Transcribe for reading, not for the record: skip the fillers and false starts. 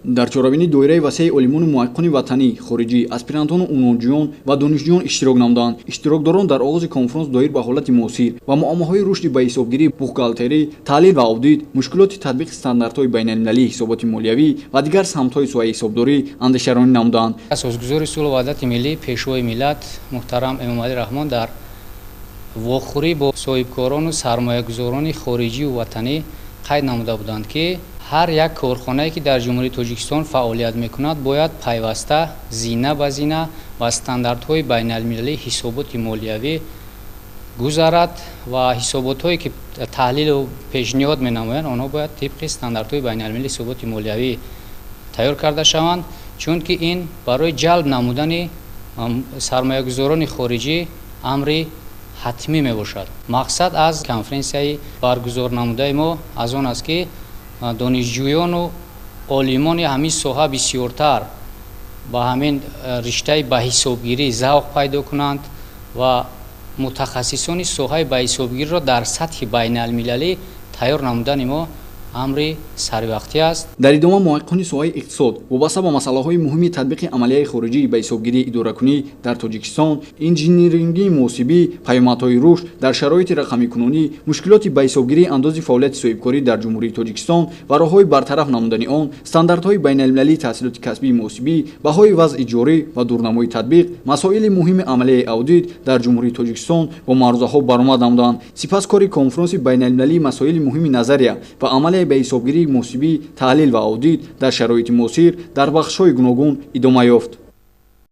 Дар чорабинӣ доираи васеи олимону муҳаққиқони ватанӣ, хориҷӣ, аспирантону унвонҷӯён ва донишҷӯён иштирок намуданд. Иштирокдорон дар оғози конфронс доир ба ҳолати муосир ва муаммоҳои рушди ба ҳисобгирӣ, бухгалтерӣ, таҳлил ва аудит, мушкилоти татбиқи стандартҳои байналмилалии ҳисоботи молиявӣ ва дигар самтҳои соҳаи ҳисобдорӣ андешаронӣ намуданд. Асосгузори сулҳу ваҳдати миллӣ, Пешвои миллат муҳтарам Эмомалӣ Раҳмон дар вохӯрӣ бо соҳибкорону сармоягузорони хориҷиву ватанӣ қайд намуда буданд, ки ҳар як корхонае, ки дар Ҷумҳурии Тоҷикистон фаъолият мекунад, бояд пайваста зина ба зина ба стандартҳои байналмилалии ҳисоботи молиявӣ гузарад ва ҳисоботҳое, ки таҳлилу пешниҳод менамоянд, онҳо бояд тибқи стандартҳои байналмилалии ҳисоботи молиявӣ тайёр карда шаванд, чунки ин барои ҷалб намудани сармоягузорони хориҷӣ амри ҳатмӣ мебошад. Мақсад аз конференсияи баргузор намудаи мо аз он аст, ки донишҷӯёну олимони ҳамин соҳа бисёртар ба ҳамин риштаи ба ҳисобгирӣ завқ пайдо кунанд ва мутахассисони соҳаи ба ҳисобгириро дар сатҳи байналмилалӣ тайёр намудани мо амри саривақтӣ аст. Дар идома муҳаққиқони соҳаи иқтисод вобаста ба масъалаҳои муҳими татбиқи амалияи хориҷӣ ба ҳисобгирии идоракунӣ дар Тоҷикистон, инжинирингии муҳосибӣ, паёмадҳои рушд дар шароити рақамикунонӣ, мушкилоти ба ҳисобгирии андози фаъолияти соҳибкорӣ дар Ҷумҳурии Тоҷикистон ва роҳҳои бартараф намудани он, стандартҳои байналмилалии таҳсилоти касбии муҳосибӣ, баҳои вазъи ҷорӣ ва дурнамои татбиқ, масоили муҳими амалияи аудит дар Ҷумҳурии Тоҷикистон бо маърузаҳо баромад намуданд. Сипас кори конфронси байналмилалии масоили муҳими назария ва амалияи ба ҳисобгирии муҳосибӣ, таҳлил ва аудит дар шароити муосир дар бахшҳои гуногун идома ёфт.